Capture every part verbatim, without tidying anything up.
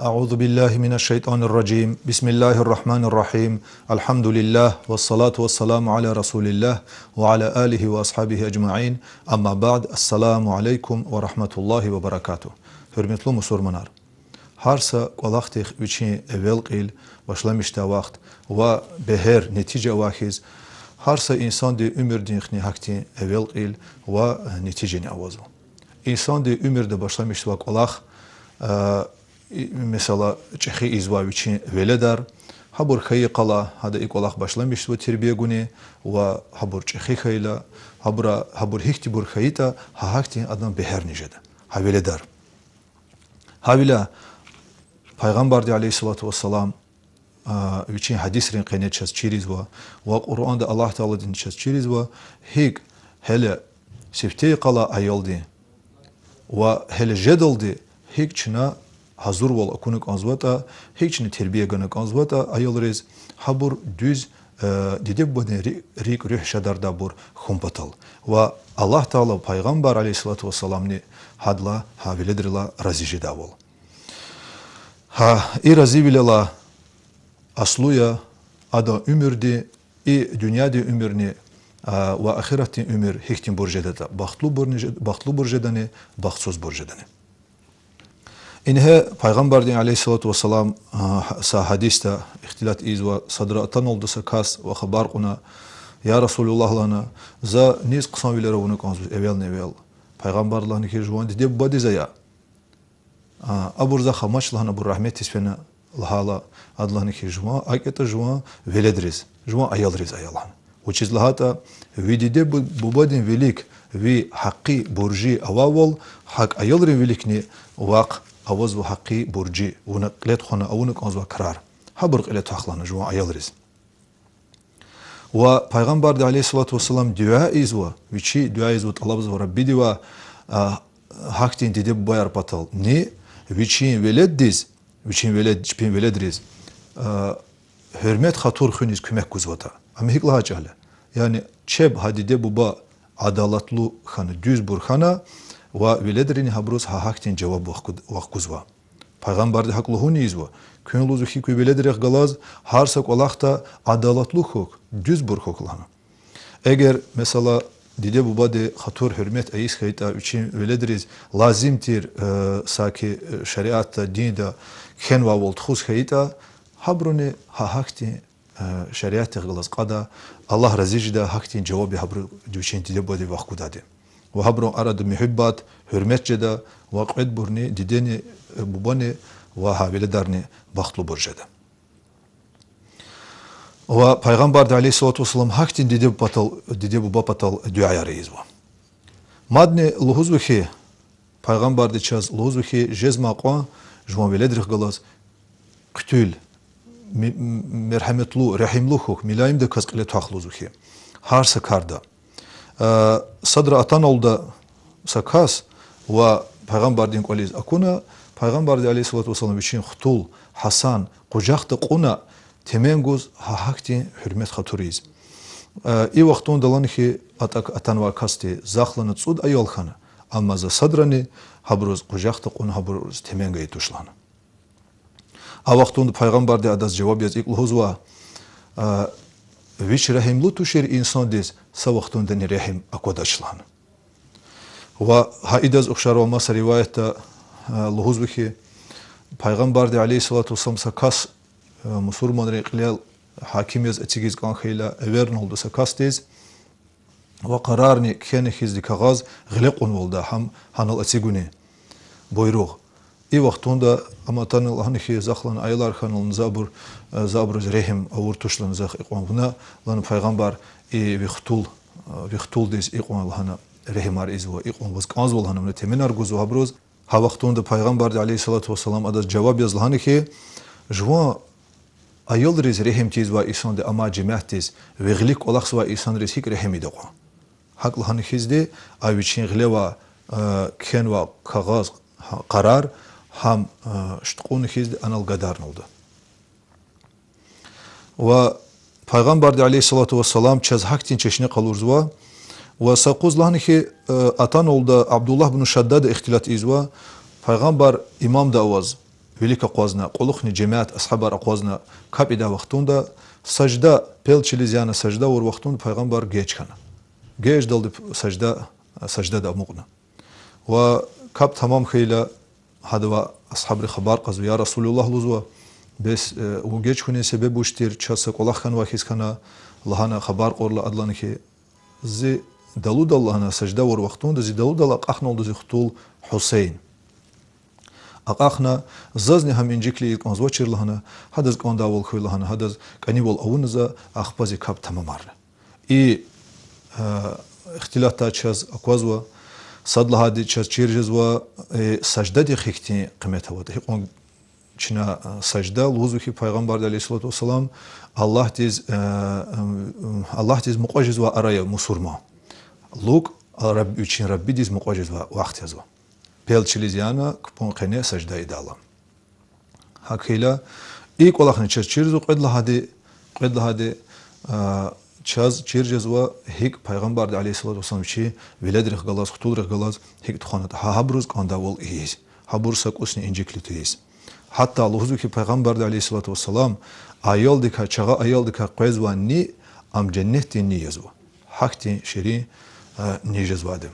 أعوذ بالله من الشيطان الرجيم. بسم الله الرحمن الرحيم. الحمد لله والصلاة والسلام على رسول الله وعلى آله وأصحابه أجمعين. أما بعد. السلام عليكم ورحمة الله وبركاته. Гьуьрметлу мусурманар. Гьар са кӀвалахдихъ вичин эвел кьил, башламишдай вахт ва бегьер, нетижа авай хьиз, гьар са инсандин уьмуьрдихъни гьахьтин эвел кьил ва нетижани авазва. Инсандин уьмуьрда башламишзавай кӀвалах, а, и, месела, чӀехи ийизвай вичин веледар, гьабур хьайи къала, гьада и кӀвалах башламишзава тербия гуни, ва гьабур чӀехи хьайила, гьабура, гьабур гьихьтинбур хьайитӀа, гьа гьахьтин адан бегьерни жеда, гьа веледар. Гьавиляй Пайгъамбарди, عليه الصلاة والسلام, а, вичин гьадисрин къене чаз чирзава, ва Къуръанда Аллагь Тааладини чаз чирзава, гьикӀ гьеле сифте йикъалай аялдин ва гьеле жедалди гьикӀ чна гьазурвал акуна кӀанзаватӀа, гьикӀ чна тербия гана кӀанзаватӀа аялриз, гьабур дуьз, э, диде-бубадин ри-, рикӀ-руьгь шадардай абур хьун патал. Ва Аллагь Таала Пайгъамбар, عليه الصلاة والسلامни, гьадалай, гьа веледрилай рази жедайвал. Гьа и разивилелай аслу я адан уьмуьрди, и дуьньядин уьмуьрни, а, ва ахиратдин уьмуьр гьихьтинбур жедатӀа, бахтлубурни жед-, бахтлубур жедани, бахтсузбур жедани. Ингье Пайгъамбардин, عليه الصلاة والسلام, а, са гьадисда ихтилат ийизва: садра атаналда са кас ва хабар кьуна: Я Расулуллагь, лана, за низ хъсанвилер авуна кӀанзава эвелни-эвел? Пайгъамбарди лагьана хьи, жуван диде-бубадиз ая. А, абур захъ амач лагьана, абур рагьметдиз фена лагьайла, ада лагьана хьи, жуван, акӀ ятӀа жуван веледриз, жуван аялриз ая лагьана. Вучиз лагьайтӀа ви диде-бу-, бубадин вилик ви гьакъи, буржи авайвал, гьакӀ аялрин виликни вахъ авазва гьакъи, буржи, вуна кьиле тухвана авуна кӀанзавай крар. Гьабур кьиле твах лагьана жуван аялриз. Ва Пайгъамбарди, عليه الصلاة والسلام, дуьа ийизва, вичи дуьа ийизва, тӀалабзава Раббидивай, а, гьахьтин диде-бубаяр патал, ни вичин веледдиз, вичин велед, чпин веледриз, а, гьуьрмет-хатур хуьниз куьмек гузватӀа. Ам гьикӀ лагьай чӀал я? Яни чеб гьа диде-буба адалатлу хьана, дуьзбур хьана, ва веледрини гьабуруз гьа гьахьтин жаваб вахгуд-, вахгузва. Пайгъамбарди гьакӀ лугьун ийизва: куьн, лугьузва хьи, куь веледрихъ галаз гьар са кӀвалахда адалатлу хьухь, дуьзбур хьухь лагьана. Эгер, месела, диде-бубади хатур-гьуьрмет ийиз хьайитӀа, вичин веледриз лазим тир, э, саки, э, шариатда, динда кхьенвайвал тухуз хьайитӀа, гьабуруни гьа гьахьтин, э, шариатдихъ галаз кьада, Аллагь рази жедай гьахьтин жаваб я гьабуруз вичин диде-бубадив вахгудайди. Ва гьабурун арада муьгьуьббат, гьуьрмет жеда, ва кьведбурни, дидени, э, бубани ва гьа веледарни бахтлубур жеда. Ва Пайгъамбарди, عليه الصلاة والسلام, гьахьтин диде патал, диде-буба патал дуьаяр ийизва. Мадни лугьузва хьи, Пайгъамбарди чаз лугьузва хьи, жезмай кьван жуван веледрихъ галаз хъуьтуьл, ми-, м-, мергьеметлу, регьимлу хьухь, милаимдаказ кьиле твах лугьузва хьи, гьар са карда. Э, садра атаналда са кас ва Пайгъамбардин кӀвализ акуна, Пайгъамбарди, عليه الصلاة والسلام, вичин хтул Гьасан къужахда кьуна, темен гуз гьа гьахьтин гьуьрмет-хатур ийиз. Э, и вахтунда лана хьи, атӀа-, атанвай касди, захъ лана, цӀуд аял хьана, амма за садрани гьабуруз къужахда кьуна, гьабуруз темен гайи туш лагьана. А вахтунда Пайгъамбарди адаз жаваб яз икӀ лугьузва: а, вич регьимлу тушир инсандиз, са вахтундани регьим аквадач лагьана. Ва гьа идаз ухшарвал маса риваятда, а, лугьузва хьи, Пайгъамбарди, عليه الصلاة والسلام, са кас, а, мусурманрин кьилел гьаким яз эцигиз кӀан хьайила, эверналда са касдиз, ва къарарни кхьена хьизди кагъаз гъиле кьунвалда гьам гьанал эцигуни, буйругъ. И вахтунда ам атана лагьана хьи, захъ лана аялар хьана лагьана, за абур, э, за абуруз регьим авур туш лагьана, захъ икьван вуна лагьана. Пайгъамбар и ви хтул, э, ви хтулдиз икьван лагьана регьимар ийизва, икьван ваз кӀанзава лагьана, вуна теменар гузва гьабуруз. Гьа вахтунда Пайгъамбарди, عليه الصلاة والسلام, адаз жаваб яз лагьана хьи, жуван аялриз регьим тийизвай инсанди амай жемятдиз, ви гъилик кӀвалахзавай инсанриз гьикӀ регьим ийида кьван? ГьакӀ лагьана хьизди, а вичин гъиле авай, э, кхьенвай кагъаз, гьа, къарар, гьам, э, шуткьуна хьизди анал гадарналда. Ва Пайгъамбарди, عليه الصلاة والسلام, чаз гьахьтин чешне къалурзава. Ва са юкъуз лагьана хьи, э, атаналда Абдуллагь бин Шаддада ихтилат ийизва, Пайгъамбар имамда аваз, вилик акъвазна, кьулухъни жемят, асгьабар акъвазна капӀ ийидай вахтунда, сажда, пел чилиз яна сажда авур вахтунда пайгъамбар геж хьана. Геждалди сажда, саждада амукьна. Ва капӀ тамам хьайила, гьадавай асгьабри хабар кьазва: я Расулуллагь, лугьузва, бес, э, вун геж хьунин себеб вуч тир, чаз са кӀвалах хьанвай хьиз хьана, лагьана, хабар кьурла адалай хьи, зи далудал, лагьана, сажда авур вахтунда зи далудал акьахналда зи хтул Гьусейн. Акьахна, зазни гьам инжиклу ийиз кӀанзавачир, лагьана, гьадаз кӀандайвал хьуй, лагьана, гьадаз кӀанивал авуна за, ахпа зи капӀ тамамарна. И, э, ихтилатдай чаз аквазва, сад лагьайди чаз чир жезва, э, саждадихъ гьихьтин къимет аватӀа. Гьикьван чна, э, сажда, лугьузва хьи, Пайгъамбарди, عليه الصلاة والسلام, Аллагьдиз, э, м, Аллагьдиз мукьва жезвай ара я мусурман. ЛукӀ, а, Раб-, вичин Раббидиз мукьва жезвай вахт язва. Пел чилиз яна, кпӀун къене сажда ийидайла. ГьакӀ хьайила, и кӀвалахни чаз чирзава. Кьвед лагьайди, кьвед лагьайди, а, чаз чир жезва гьикӀ Пайгъамбарди, عليه الصلاة والسلام, чи веледрихъ галаз, хтулрихъ галаз гьикӀ тухванатӀа, гьа гьабуруз кӀандайвал ийиз, гьабур са кӀусни инжиклу тийиз. Гьатта лугьузва хьи, Пайгъамбарди, عليه الصلاة والسلام, аялдикай, чагъа аялдикай къвезвай ни ам женнетдин ни язва. Гьахьтин ширин, а, ни жезвайди.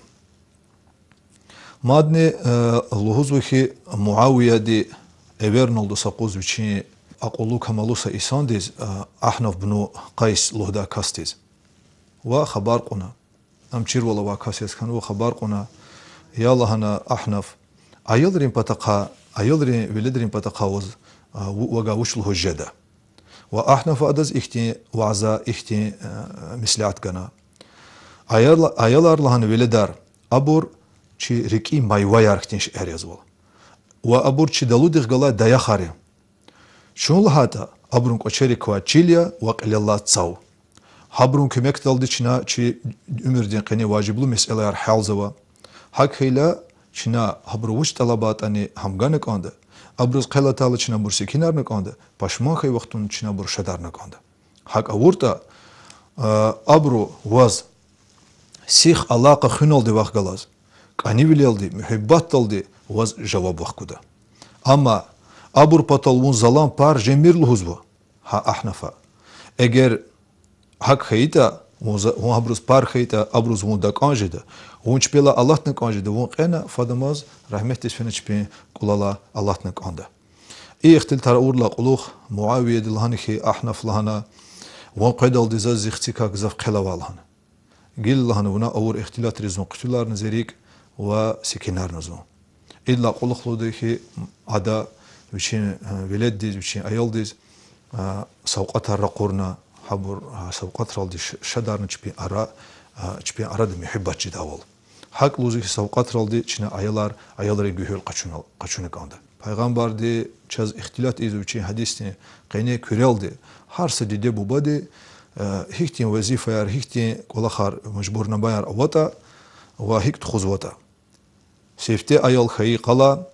Мадни, э, лугьузва хьи, Муавияди эверналда са юкъуз вичин акьуллу-камаллу са инсандиз, э, Агьнаф бну Къайс лугьудай касдиз, ва хабар кьуна. Ам чирвал авай кас яз хьанва, хабар кьуна: я, лагьана, Агьнаф, аялрин патахъай, аялрин, веледрин патахъай ваз, э, ву-, вавай вуч лугьуз жеда? Ва Агьнафа адаз ихьтин вяза, ихьтин, э, меслят гана: Аял-, аялар, лагьана, веледар, абур чи рикӀин майваяр хьтин шейэр язва. Ва абур чи далудихъ галай даяхар я. Чун, лагьайтӀа, абурун кӀвачерик квай чил я ва кьилелай цав. Гьабурун куьмекдалди чна чи уьмуьрдин къене важиблу месэлаяр гьялзава. ГьакӀ хьайила, чна гьабуру вуч тӀалабайтӀани гьам гана кӀанда, абуруз хъел атайла чна абур секинарна кӀанда, пашман хьайи вахтунда чна абур шадарна кӀанда. ГьакӀ авуртӀа, а, абуру ваз сих алакъа хуьналди вахъ галаз, кӀанивилелди, муьгьуьббатдалди ваз жаваб вахъ гуда. Амма абур патал вун залан пар жемир, лугьузва гьа Агьнафа. Эгер гьакӀ хьайитӀа, вун за-, вун гьабуруз пар хьайитӀа, абуруз вун дакӀан жеда, вун чпелай алатна кӀан жеда, вун кьена фадамаз, рагьметдиз фена чпин кӀулалай, алатна кӀанда. И ихтилатар авурдалай кьулухъ Муавияди лагьана хьи, Агьнаф, лагьана, вун къведалди заз зи хцикай гзаф хъел авай, лагьана. Гила, лагьана, вуна авур ихтилатриз зун хъуьтуьларна зи рикӀ ва секинарна зун. Идалай кьулухъ лугьуда хьи, ада вичин, э, веледдиз, вичин аялдиз, э, савкьватар ракъурна, гьабур, э, савкьватралди ш-, шадарна чпин ара, э, чпин арада муьгьуьббат жедайвал. ГьакӀ лугьузва хьи, савкьватралди чна аялар, аялрин гуьгьуьл къачуна, къачуна кӀанда. Пайгъамбарди чаз ихтилат ийизва вичин гьадисдин къене куьрелди: гьар са диде-бубади, э, гьихьтин везифаяр, гьихьтин кӀвалахар, мажбурнамаяр аватӀа ва гьикӀ тухузватӀа. Сифте аял хьайи къала,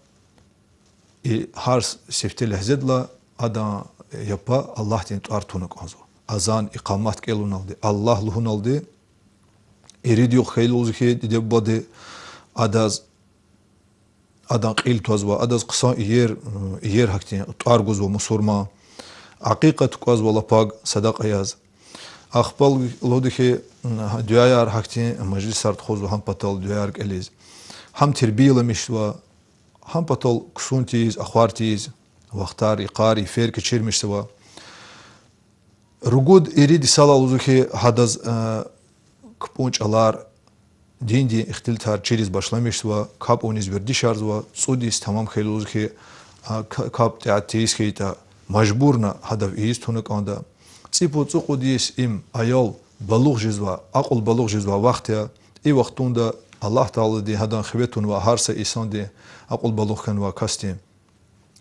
и гьар с-, сифте легьзедилай адан япа Аллагьдин тӀвар туна кӀанзава. Азан, икъамат кӀелуналди, Аллагь лугьуналди, ирид югъ хьайила, лугьузва хьи, диде-бубади адаз, адан кьил твазва, адаз хъсан иер, иер гьахьтин тӀвар гузва мусурман, акьикъа тукӀвазва лапаг садакьа яз. Ахпа лугьуда хьи, дуьаяр гьахьтин мажлисар тухузва гьам патал дуьаяр кӀелиз. Гьам тербияламишзава, гьам патал ксун тийиз, ахвар тийиз, вахтар, йикъар, йифер кечирмишзава. Ругуд-ирид йисалай, лугьузва хьи, гьадаз, э, кпӀун чӀалар, диндин ихтилатар чириз башламишзава, капӀ авуниз вердишарзава, цӀуд йис тамам хьайила, лугьузва хьи, а, к-, капӀ тӀеяд тийиз хьайитӀа, мажбурна гьадав ийиз туна кӀанда. ЦӀипуд, цӀукьуд йис им аял балугъ жезвай, акьул балугъ жезвай вахт я. И вахтунда Аллагь Таалади гьадан хиве тунвай, гьар са инсандин, акьул балугъ хьанвай касдин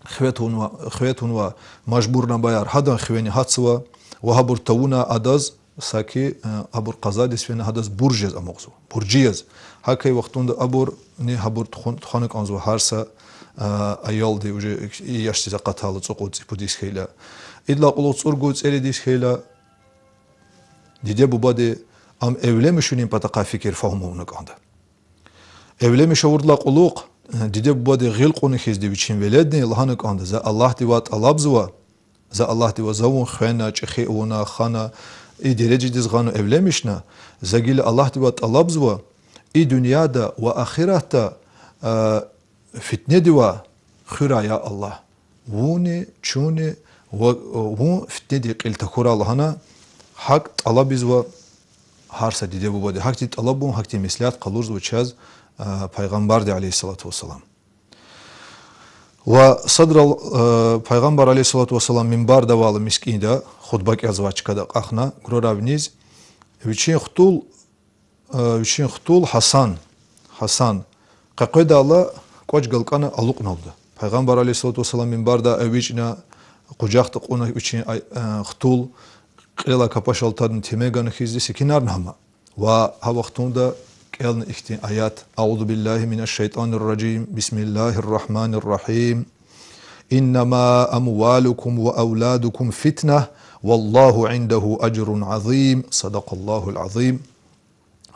хиве тунва, хиве тунва мажбурнамаяр гьадан хивени гьатзава ва гьабур тавуна адаз, саки, э, абур къазадиз фена гьадаз бурж яз амукьзава, буржи яз. ГьакӀ хьайи вахтунда абурни гьабур тухун-, тухвана кӀанзава гьар са, э, аялди, уже и яшдиз акъатайла, цӀукьуд, цӀипуд йис хьайила. Идалай кьулухъ цӀуругуд, цӀерид йис хьайила, диде-бубади ам эвленмишунин патахъай фикир-фагьум авуна кӀанда. Эвленмиш авурдалай кьулухъ диде-бубади гъил кьуна хьизди вичин веледни лагьана кӀанда: за Аллагьдивай тӀалабзава, за Аллагьдивай, за вун хвена, чӀехи авуна, хана, и дережадиз гъана, эвленмишна, за гила Аллагьдивай тӀалабзава, и дуьньяда ва ахиратда, а, фитнедивай хуьрай, я Аллагь. Вунни, чунни, ва, а, вун фитнедин кьил тахьурай лагьана, гьакӀ тӀалабзава гьар са диде-бубади. Гьахьтин тӀалабун, гьахьтин меслят къалурзава чаз, а, Пайгъамбарди, عليه الصلاة والسلام. Ва садрал, э, Пайгъамбар, عليه الصلاة والسلام, минбардавайла мискӀинда хутба кӀелзавай чкада акьахна, гурарай виниз, вичин хтул, э, вичин хтул Гьасан, Гьасан къекъведайла кӀвач галкӀана алукьналда. Пайгъамбар, عليه الصلاة والسلام, минбарда эвичӀна, къужахда кьуна вичин ай-, э, хтул, кьилелай капашал тадна темен гана хьизди секинарна гьама. Ва гьа вахтунда кӀелна ихьтин аят: أعوذ بالله من الشيطان الرجيم. بسم الله الرحمن الرحيم. إنما أموالكم وأولادكم فتنة والله عنده أجر عظيم. صدق الله العظيم.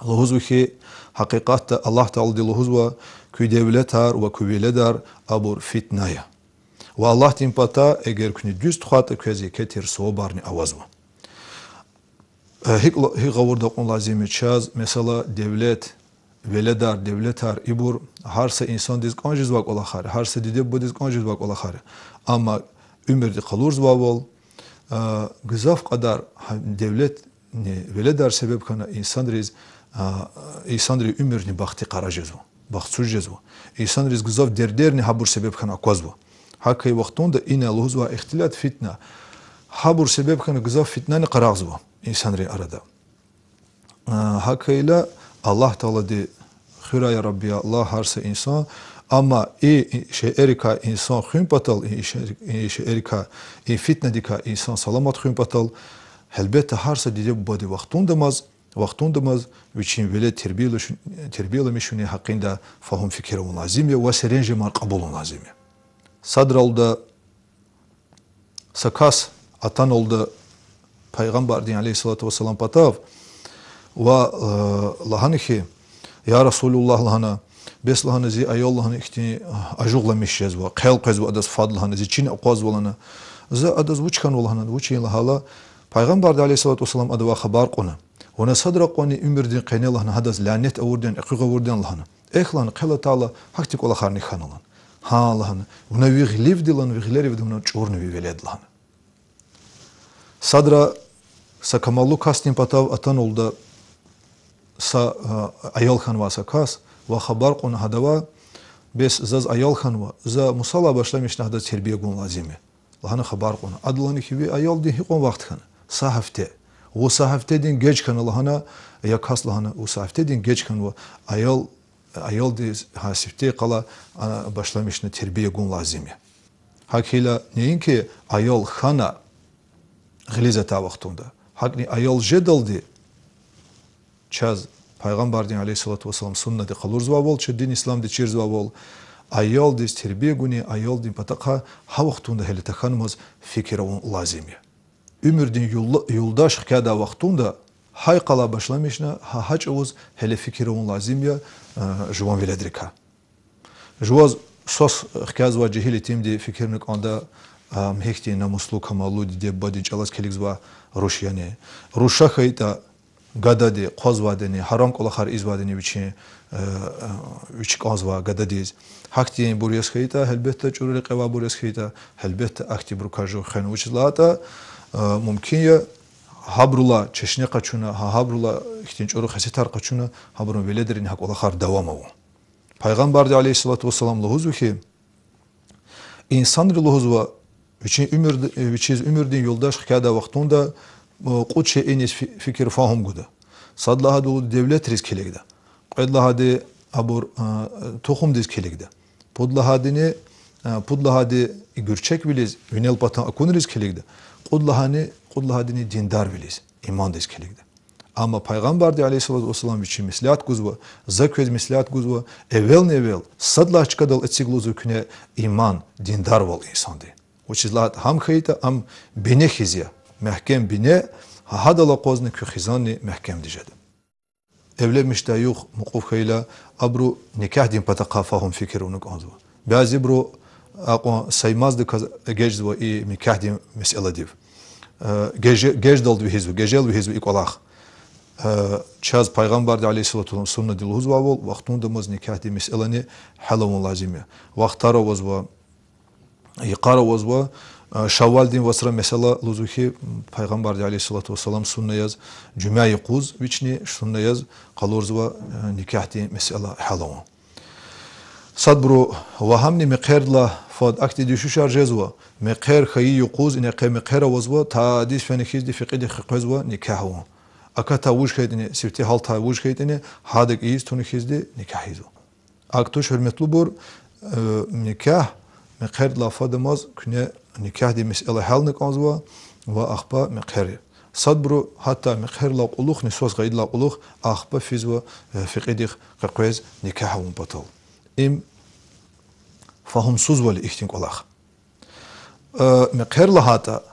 Лугьузва хьи, гьакъикъатда Аллагь Таалади лугьузва: куь девлетар ва куь веледар абур фитна я. Ва Аллагьдин патай, эгер куьне дуьз тухвайтӀа, квез еке тир савабарни авазва. Э, гьикӀ ла-, гьикӀ гъавурда кьун лазим я чаз, месела, девлет, веледар, девлетар ибур гьар са инсандиз кӀан жезвай кӀвалахар я, гьар са диде-бубадиз кӀан жезвай кӀвалахар я. Амма уьмуьрди къалурзавайвал, э, гзаф кьадар гьа девлетни, веледар себеб хьана инсанриз, э, инсанрин уьмуьрни бахтикъара жезва, бахтсуз жезва. Инсанриз гзаф дердерни гьабур себеб хьана аквазва. ГьакӀ хьайи вахтунда ина лугьузва ихтилат, фитна. Гьабур себеб хьана гзаф фитнани къарагъзава инсанрин арада. А, гьакӀ хьайила, Аллагь Таалади хуьрай, я Рабби, я Аллагь, гьар са инсан, амма и, и шейэрикай инсан хуьн патал, и шей-, и шейэрикай, и фитнадикай инсан саламат хуьн патал, гьелбетда, гьар са диде-бубади вахтундамаз, вахтундамаз вичин велед тербиялу-, тербияламишунин гьакъинда фагьум-фикир авун лазим я ва серенжемар кьабулун лазим я. Садралда са кас атаналда Пайгъамбардин, عليه الصلاة والسلام, патав ва, э, лагьана хьи: Я Расулуллагь, лагьана, бес, лагьана, зи аял, лагьана, ихьтин, э, ажугъламиш жезва, хъел къвезва адаз фад, лагьана, зи чин акъвазва, лагьана. За адаз вуч хьанва, лагьана, вучин лагьайла, Пайгъамбарди, عليه الصلاة والسلام, адавай хабар кьуна: вуна садра кьванни уьмуьрдин къене, лагьана, гьадаз лянет авурди яни, экъуьгъ авурди яни, лагьана. Эхь, лагьана, хъел атайла гьахьтин кӀвалахарни хьана, лагьана. Гьа, лагьана, вуна ви гъиливди, лагьана, ви гъилеривди, лагьана, чӀурна ви велед, лагьана. Садра са камаллу касдин патав атаналда са, а, аял хьанвай са кас ва хабар кьуна гьадавай: бес, заз аял хьанва, за мусалай башламишна гьадаз тербия гун лазим я, лагьана хабар кьуна. Ада лагьана хьи: ви аялдин гьикьван вахт хьана? Са гьафте. Вун са гьафтедин геж хьана, лагьана, я кас, лагьана, вун са гьафтедин геж хьанва, аял, аялдиз гьа сифте къала, а, башламишна тербия гун лазим я. ГьакӀ хьайила, неинки аял хьана гъилиз атай вахтунда, гьакӀни аял жедалди чаз Пайгъамбардин, عليه الصلاة والسلام, суннади къалурзавайвал, чаз дин исламди чирзавайвал, аялдиз тербия гунин, аялдин патахъай гьа вахтунда гьеле тахьанмаз фикир авун лазим я. Уьмуьрдин юлла-, юлдаш хкядай вахтунда гьай къалай башламишна, гьа, гьа чӀавуз гьеле фикир авун лазим я, а, жуван веледрикай. Жуваз свас хкязвай жегьил итимди фикирна кӀанда, а, гьихьтин намуслу, камаллу диде-бубадин чӀалаз килигзавай руш яни. Руша хьайитӀа гадади, хъвазвайдани, гьарам кӀвалахар ийизвайдани вичин, э, э, вич кӀанзавай гададиз. Гьахьтинбур яз хьайитӀа, гьелбетда, чӀуру рекье авайбур яз хьайитӀа, гьелбетда, ахьтинбурукай жув хвена. Вучиз лагьайтӀа, э, мумкин я, гьабурулай чешне къачуна, гьа-, гьабурулай ихьтин чӀуру хесетар къачуна, гьабурун веледрини гьа кӀвалахар давам авун. Пайгъамбарди, عليه الصلاة والسلام, лугьузва хьи, инсанри, лугьузва, вичин уьмуьр, вичиз уьмуьрдин юлдаш хкядай вахтунда, э, кьуд шейиниз фи-, фикир-фагьум гуда. Сад лагьайди лугьуда девлетриз килигда. Кьвед лагьайди абур, э, тухумдиз килигда. Пуд лагьайдини, э, пуд лагьайди гуьрчегвилиз, винел патан акунриз килигда. Кьуд лагьайни, кьуд лагьайдини диндарвилиз, имандиз килигда. Амма Пайгъамбарди, عليه الصلاة والسلام, вичи меслят гузва, за квез меслят гузва, эвелни-эвел сад лагьай чкадал эциг лугьузва куьне иман, диндарвал инсандин. Вучиз лагьайтӀа гьам хьайитӀа, ам бине хьиз я, мягькем бине, гьа-, гьадал акъвазни куь хизанни мягькемди жеда. эвленмишдай югъ мукьув хьайила, абуру никягьдин патахъай фагьум-фикир авуна кӀанзава. Бязибуру акьван саймаздаказ эгечӀзава и никягьдин месэладив. Э, геже-, геждалди вегьизва, гежел вегьизва и кӀвалах. Э, чаз Пайгъамбарди, عليه الصلاة والسلام, суннади лугьузвайвал, вахтундамаз никягьдин месэлани гьял авун лазим я. Вахтар авазва, йикъар авазва, э, Шаввалдин вацра месэла лугьузва хьи, Пайгъамбарди, عليه الصلاة والسلام, сунна яз жуьмя юкъуз вични, сунна яз къалурзава, э, никягьдин месэла гьял авун. Садбуру ва гьамни мехъердилай фад ахьтин дуьшуьшар жезва, мехъер хьайи юкъуз, инихъе мехъер авазва, тадиз фена хьизди фекьидихъ къекъвезва никягь авун. Акатай вуж хьайитӀани, сифте гьалтай вуж хьайитӀани, гьадак ийиз туна хьизди никягь ийизва. АкӀ туш, гьуьрметлубур, э, никягь, мехъердилай фадамаз куьне никягьдин месэла гьялна кӀанзава ва ахпа мехъер. Садбуру гьатта мехъердилай кьулухъни, свас гъайидалай кьулухъ, ахпа физва, э, фекьидихъ къекъвез никягь авун патал. Им фагьумсузвал я ихьтин кӀвалах. Э, мехъер лагьайтӀа,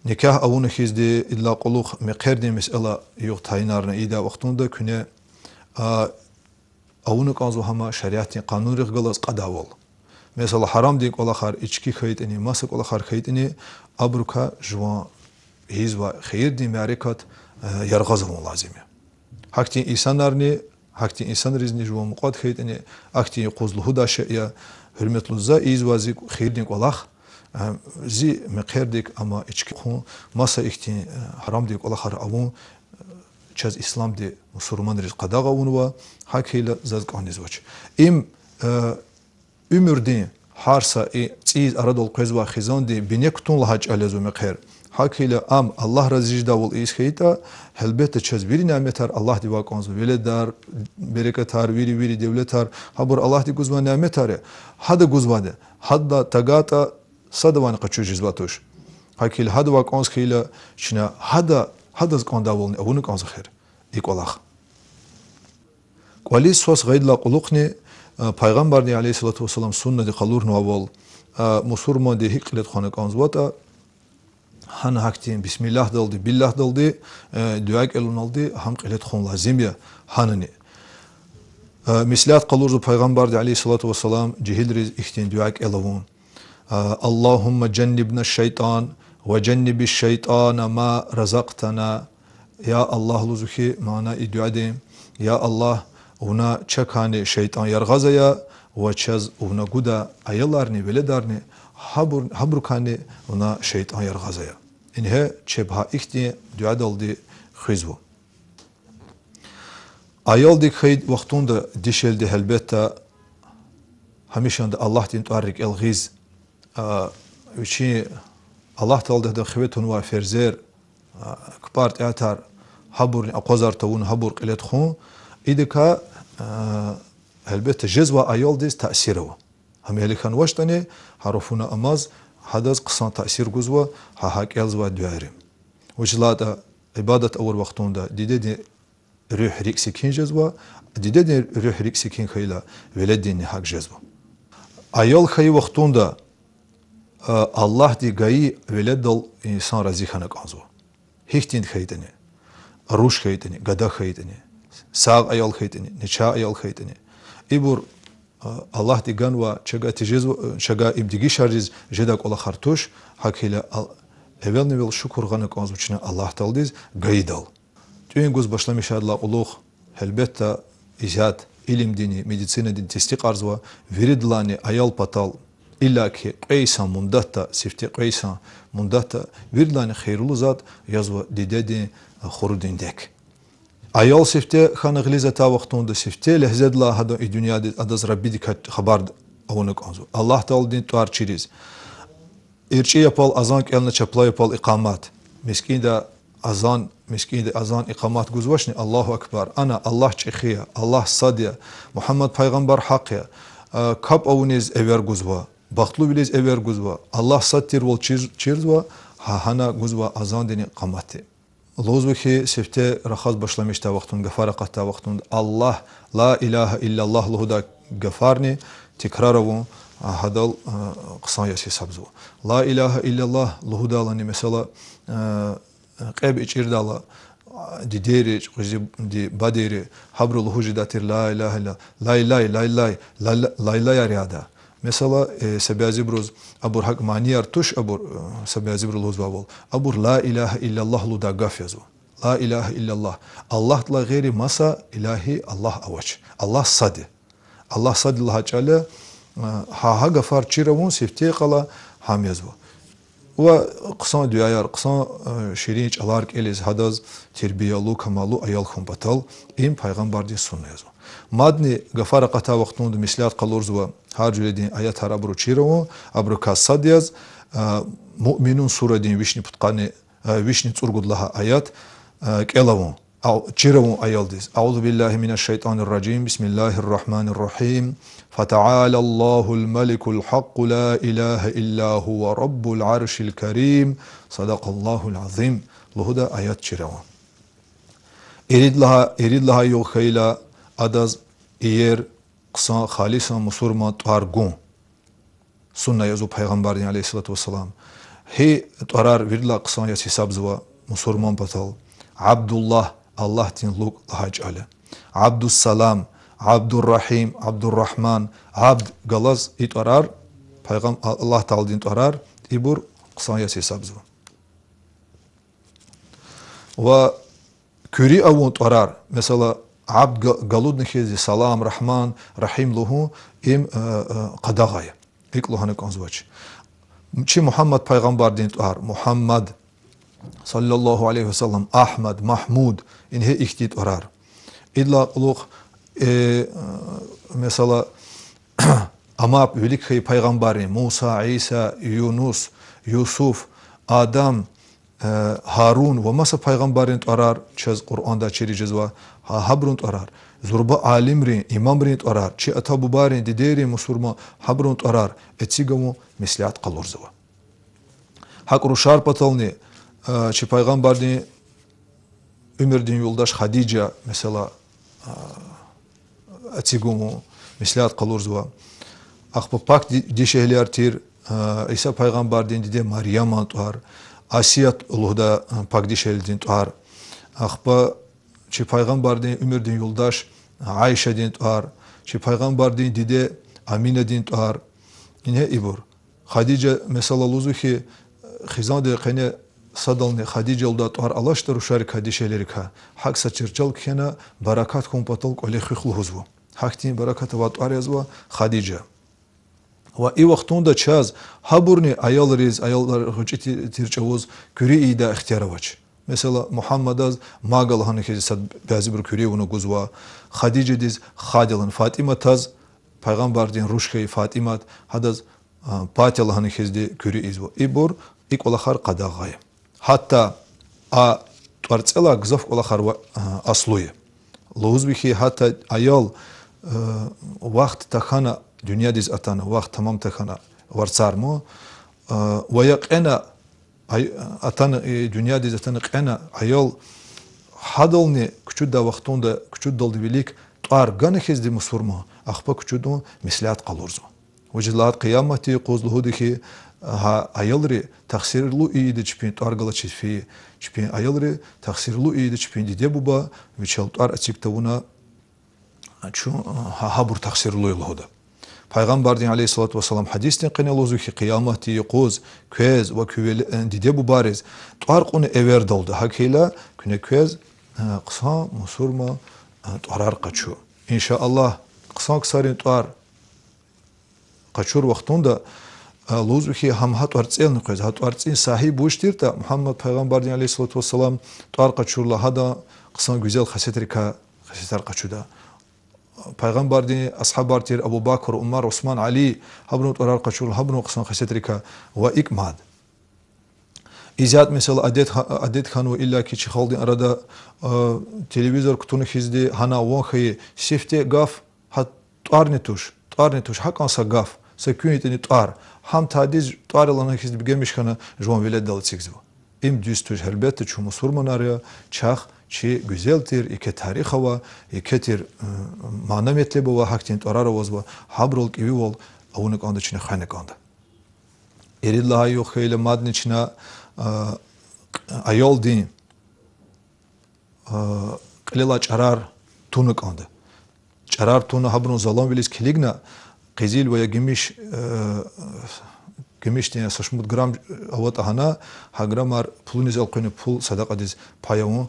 никягь авуна хьизди, идалай кьулухъ мехъердин месэла югъ тайинарна ийидай вахтунда куьне, а, авуна кӀанзава гьам шариатдин къанунрихъ галаз кьадайвал. Месела, гьарамдин кӀвалахар, ички хьайитӀани, маса кӀвалахар хьайитӀани, абурукай жуван ийизвай хийирдин мярекат, э, яргъаз авун лазим я. Гьахьтин инсанарни, гьахьтин инсанризни жуван мукьвад хьайитӀани, ахьтин юкъуз лугьудай шей я, гьуьрметлу, за ийизвай зи хийирдин кӀвалах, э, зи мехъердик ам ички хъун, маса ихьтин, э, гьарамдин кӀвалахар авун, э, чаз исламди мусурманриз къадагъа авунва, гьакӀ хьайила заз кӀанзавач. Им, э, уьмуьрдин гьар са и цӀийиз арадал къвезвай хизандин бине кутун лагьай чӀал язва мехъер. ГьакӀ хьайила ам Аллагь рази жедайвал ийиз хьайитӀа, гьелбетда, чаз вири няметар Аллагьдивай кӀанзава: веледар, берекатар, вири-вири девлетар, гьабур Аллагьди гузвай няметар я. Гьада гузвайди, гьадалай тагайтӀа, садавайни къачуз жезвай туш. ГьакӀ хьайила гьадавай кӀанз хьайила, чна гьада, гьадаз кӀандайвални авуна кӀанзава эхир и кӀвалах. КӀвализ свас гъайидалай кьулухъни, э, Пайгъамбардин, عليه الصلاة والسلام, суннади къалурнавайвал, э, мусурманди гьикӀ кьиле тухвана кӀанзаватӀа, гьана гьахьтин бисмиллагьдалди, биллагьдалди, э, дуьа кӀелуналди гьам кьиле тухун лазим я гьанани. Э, меслят къалурзава Пайгъамбарди, عليه الصلاة والسلام, жегьилриз ихьтин дуьа кӀел авун: اللهم جنبنا الشيطان وجنب الشيطان ما رزقتنا. Я Аллагь, лугьузва хьи мана и дуьадин, я Аллагь, вуна чакайни шейтӀан яргъаз ая ва чаз вуна гудай аяларни веледарни, гьабур-, гьабурукайни вуна шейтӀан яргъаз ая. Ингье чеб гьа ихьтин дуьадалди хуьзва. Аялдик хьайи вахтунда дишегьлиди, гьелбетда, гьамишанда Аллагьдин тӀвар рикӀел гъиз, а, вичин Аллагь Таалади гьадан хиве тунвай ферзер, а, кпӀар-тӀеатар, гьабурни акъвазар тавуна гьабур кьиле тухун, идакай, а, гьелбетда, жезвай аялдиз таъсир ава. Гьам вилик хьанвачтӀани, гьа руфуна амаз гьадаз хъсан таъсир гузва гьа, гьа кӀелзавай дуьайри. Вучиз лагьайтӀа ибадат авур вахтунда дидедин руьгь рикӀ секин жезва, дидедин руьгь рикӀ секин хьайила, веледдинни гьакӀ жезва. Аял хьайи вахтунда, а, Аллагьди гайи веледдал инсан рази хьана кӀанзава. Гьихьтинди хьайитӀани, руш хьайитӀани, гада хьайитӀани, сагъ аял хьайитӀани, начагъ аял хьайитӀани. Ибур, а, Аллагьди ганвай, чавай тежезва, чавай им дегишариз жедай кӀвалахар туш, гьакӀ хьайила ал-, эвелни-эвел шукур гъана кӀанзава чна Аллагь Тааладиз гайидал. ТӀуьн гуз башламишайдалай кьулухъ, гьелбетда, исятда илимдини, медицинадини тестикьарзава, виридалайни аял патал, иллаки кьве йисан муддатда, сифте кьве йисан муддатда виридалайни хийирлу затӀ язва дидедин, а, хурудин дек. Аял сифте хьана гъилиз атай вахтунда, сифте легьзедилай гьадан и дуьньядиз адаз Раббидикай хабар авуна кӀанзава, Аллагь Тааладин тӀвар чириз. ИрчӀи япал азан кӀелна, чапла япал икъамат. МискӀинда азан, мискӀинда азан икъамат гузвачни, Аллагьу акбар. Ана Аллагь чӀехи я, Аллагь сад я, Мугьаммад пайгъамбар гьахъ я, а, капӀ авуниз эвер гузва, бахтлувилиз эвер гузва, Аллагь сад тирвал чир-, чирзава, гьа гьана гузва азандин икъаматди. Лугьузва хьи, сифте рахаз башламишдай вахтунда, гафар акъатдай вахтунда, Аллагь, لا إله إلا الله лугьудай гафарни тикрар авун, а, гьадал, а, хъсан яз гьисабзава. لا إله إلا الله лугьудайлани, месела, а, кьеб ичӀирдайла, дидейри, чӀугвази ди бадейри, гьабуру лугьуз жедай тир ла илагьа илла, лайлай, лайлай, лайла-, лайлаяр яда. Месела, э, са бязибуруз абур гьакӀ манияр туш абур, э, са бязибуру лугьузвайвал. Абур ла илагьа иллаллагь лугьудай гаф язва. Ла илагьа иллаллагь. Аллагьдилай гъейри маса илагьи Аллагь авач. Аллагь сад я. Аллагь сад я лагьай чӀал я, э, гьа, гьа гафар чир авун сифте йикъала гьам язва. Ва хъсан дуьаяр, хъсан, э, ширин чӀалар кӀелиз гьадаз тербиялу, камаллу аял хьун патал, им пайгъамбардин сунна язва. Мадни гафар акъатай вахтунда меслят къалурзава, гьар жуьредин аятар абуру чир авун, абурукай сад яз, э, Муъминун сурадин вишни пудкъанни, э, вишни цӀуругуд лагьай аят, э, кӀел авун, ав-, чир авун аялдиз. أعوذ بالله من الشيطان الرجيم. بسم الله الرحمن الرحيم. فتعالى الله الملك الحق لا إله إلا هو رب العرش الكريم. صدق الله العظيم. Лугьуда аят чир авун. Ирид лагьай, ирид лагьай югъ хьайила, адаз иер, хъсан, халисан мусурман тӀвар гун сунна язва пайгъамбардин, عليه الصلاة والسلام. Гьи тӀварар виридалай хъсан яз гьисабзава мусурман патал: Абдуллагь, Аллагьдин лукӀ лагьай чӀал я. Абдуссалам, Абдуррагьим, Абдуррагьман, Абд галаз и тӀварар, пайгъам-, Аллагь Тааладин тӀварар, ибур хъсан яз гьисабзава. Ва куьруь авун тӀварар, месела, Абд га-, галудна хьиз Салам, Рагьман, Рагьим лугьун, им, э, э, къадагъа я. ИкӀ лугьана кӀанзавач. Чи Мугьаммад пайгъамбардин тӀвар, Мугьаммад, صلى الله عليه وسلم, Агьмад, Магьмуд, ингье ихьтин тӀварар. Идалай кьулухъ, э, э, месела, амай вилик хьайи пайгъамбаррин, Муса, Иса, Юнус, Юсуф, Адам, э, Гьарун ва маса пайгъамбаррин тӀварар чаз Къуръанда чириз жезва, гьа-, гьабурун тӀварар, зурба алимрин, имамрин тӀварар, чи ата-бубайрин, дидейрин, мусурман, гьабурун тӀварар эциг авун меслят къалурзава. ГьакӀ рушар патални, э, чи пайгъамбардин уьмуьрдин юлдаш Хадижа, месела, а, эциг авун меслят къалурзава. Ахпа пак ди-, дишегьлияр тир, а, Иса пайгъамбардин диде Марьяман тӀвар, Асият лугьуда, а, пак дишегьлидин тӀвар. Ахпа чи пайгъамбардин уьмуьрдин юлдаш Айшадин тӀвар, чи пайгъамбардин диде Аминадин тӀвар. Ингье ибур. Хадижа, месела, лугьузва хьи, хизандин къене садални Хадижа лугьудай тӀвар алачтӀа рушарикай, дишегьлийрикай, гьакӀ са черчал кхьена, баракат хьун патал кӀвале хуьх лугьузва. Гьахьтин баракат авай тӀвар язва Хадижа. Ва и вахтунда чаз гьабурни аялриз, аялар гъвечӀи ти-, тир чӀавуз куьруь ийидай ихтияр авач. Месела, Мугьаммадаз Мага лагьана хьиз сад бязибуру куьруь авуна гузва, Хадижадиз Хада лагьана, ФатӀиматаз, пайгъамбардин руш хьайи ФатӀимат, гьадаз, а, Патя лагьана хьизди куьруь ийизва. Ибур, и кӀвалахар къадагъа я. Гьатта а тӀварцӀелай гзаф кӀвалахар ва-, а, аслу я. Лугьузва хьи, гьатта аял, э, вахт тахьана дуьньядиз атана, вахт тамам тахьана, варцар ман, э, ва я кьена, ай-, атана, э, дуьньядиз атана кьена аял, гьадални кучуддай вахтунда, кучудалди вилик тӀвар гана хьизди мусурман, ахпа кучудун меслят къалурзава. Вучиз лагьайтӀа Къияматдин юкъуз лугьуда хьи, гьа аялри тахсирлу ийида чпин тӀвар галачиз фейи, чпин аялри тахсирлу ийида чпин диде-буба, вичел тӀвар эциг тавуна, чун, гьа, гьабур тахсирлу я лугьуда. Пайгъамбардин, عليه الصلاة والسلام, гьадисдин къене лугьузва хьи, Къияматдин юкъуз квез ва куь вели-, э, диде-бубайриз тӀвар кьуна эвердалда, гьакӀ хьайила куьне квез, э, хъсан мусурман, э, тӀварар къачу. إن شاء الله, хъсан ксарин тӀвар къачур вахтунда, э, лугьузва хьи, гьам гьа тӀварцӀелни къвез, гьа тӀварцӀин сагьиб вуж тиртӀа, Мугьаммад пайгъамбардин, عليه الصلاة والسلام, тӀвар къачурла гьадан хъсан гуьзел хасиятар, хасиятар къачуда. Пайгъамбардин асгьабар тир Абу Бакр, Умар, Усман, Али, гьабурун тӀварар къачурла гьабурун хъсан хасиятар хьана ва икӀ мад. Исятда, месела, адет ха-, адет хьанва иллаки чи халкьдин арада, э, телевизор кутуна хьизди, гьана ван хьайи сифте гаф, гьа тӀварни туш, тӀварни туш, гьакӀан са гаф, са куьн ятӀани тӀвар. Гьам тадиз тӀвар я лагьана хьизди бегенмиш хьана жуван веледдал эцигзава. Им дуьз туш, гьелбетда, чун мусурманар я, чахъ чи гуьзел тир, еке тарих авай, еке тир, э, мана-метлеб авай гьахьтин тӀварар авазва, гьабурал кӀевивал авуна кӀанда, чна хвена кӀанда. Ирид лагьай югъ хьайила мадни чна, э, аялдин кьилелай чӀарар туна кӀанда. ЧӀарар туна, гьабурун заланвилиз килигна, къизил ва я гимиш, гимишдин са шумуд грамм аватӀа гьана, гьа граммар пулуниз элкъуьна, пул садакьадиз пай авун,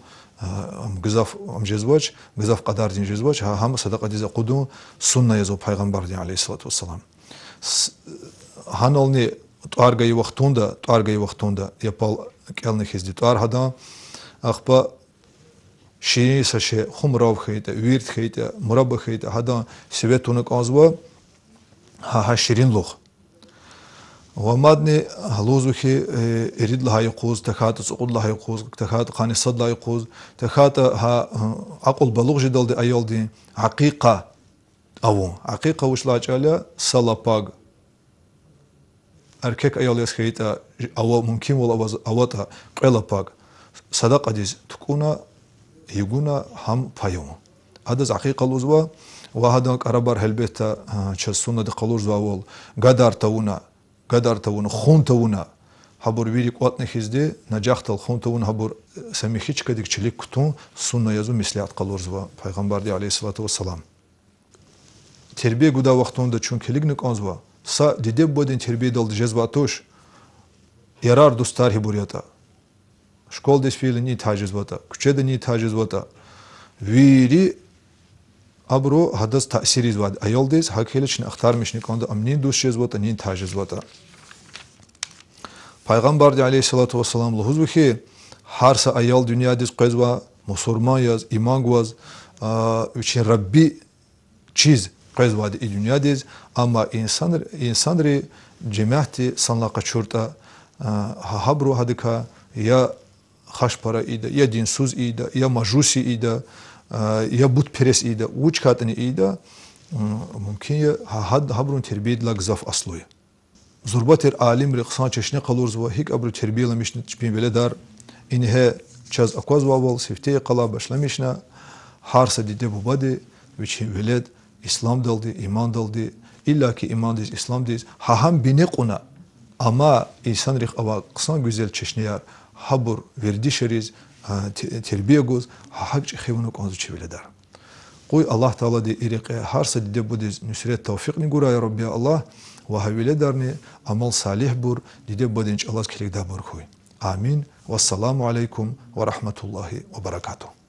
гзаф ам жезвач, гзаф кьадардин жезвач, гьа, гьам садакьадиз акъудун сунна язва Пайгъамбардин, عليه الصلاة والسلام. Гьанални тӀвар гайи вахтунда, тӀвар гайи вахтунда япал кӀелна хьизди тӀвар гьадан, ахпа ширин са шей, хумрав хьайитӀа, вирд хьайитӀа, мураба хьайитӀа, гьадан сиве туна кӀанзава, гьа, гьа ширинлугъ. Ва мадни лугьузва хьи, ирид лагьай юкъуз, тахьайтӀа цӀукьуд лагьай юкъуз, тахьайтӀа къанни сад лагьай юкъуз, тахьайтӀа гьа акьул балугъ жедалди аялдин акьикьа авун. Акьикьа вуч лагьай чӀал я? Са лапаг. Эркек аял яз хьайитӀа, ава, мумкинвал аваз, аватӀа, кьве лапаг садакьадиз тукӀуна, йигуна, гьам пай авун. Адаз акьикьа лугьузва. Ва гьадан кӀарабар, гьелбетда, чаз суннада къалурзавайвал, гадар тавуна, гадар тавуна, хун тавуна, гьабур вири кӀватӀна хьизди, нажахдал хун тавуна, гьабур са михьи чкадик чилик кутун сунна язва, меслят къалурзава Пайгъамбарди, عليه الصلاة والسلام. Тербия гудай вахтунда чун килигна кӀанзава, са диде-бубадин тербиядалди жезвай туш, ярар-дустар гьибур ятӀа, школадиз фейила ни интихай жезватӀа, куьчеда ни интихай жезватӀа, вири абуру гьадаз таъсир ийизвайди аялдиз. ГьакӀ хьайила чна ахтармишна кӀанда ам нин дуст жезватӀа, нин интихай жезватӀа. Пайгъамбарди, عليه الصلاة والسلام, лугьузва хьи, гьар са аял дуьньядиз къвезва мусурман яз, иман гваз, вичин Рабби чиз къвезвайди и дуьньядиз, амма инсанр-, инсанри, жемятди санлай къачуртӀа, гьа-, гьабуру гьадакай я хашпара ийида, я динсуз ийида, я мажуси ийида, я бутперес ийида, вуч хьайитӀани ийида, мумкин я, гьа-, гьабурун тербиядилай гзаф аслу я. Зурба тир алимри хъсан чешне къалурзава, гьикӀ абуру тербияламишна чпин веледар. Ингье чаз аквазвайвал, сифте йикъалай башламишна, гьар са диде-бубади вичин велед исламдалди, имандалди, иллаки имандиз, исламдиз гьа гьам бине кьуна, амма инсанрихъ авай хъсан гуьзел чешнеяр, гьабур вердишариз, те-, тербия гуз, гьа гьакӀ чӀехи авуна кӀанзава чи веледар. Къуй Аллагь Таалади и рекье гьар са диде-бубадиз нуьсрет, тавфикьни гурай, я Рабби Аллагь, ва гьа веледарни амал салигьбур, диде-бубадин чӀалаз килигдайбур хьуй. Амин. والسلام عليكم ورحمة الله وبركاته.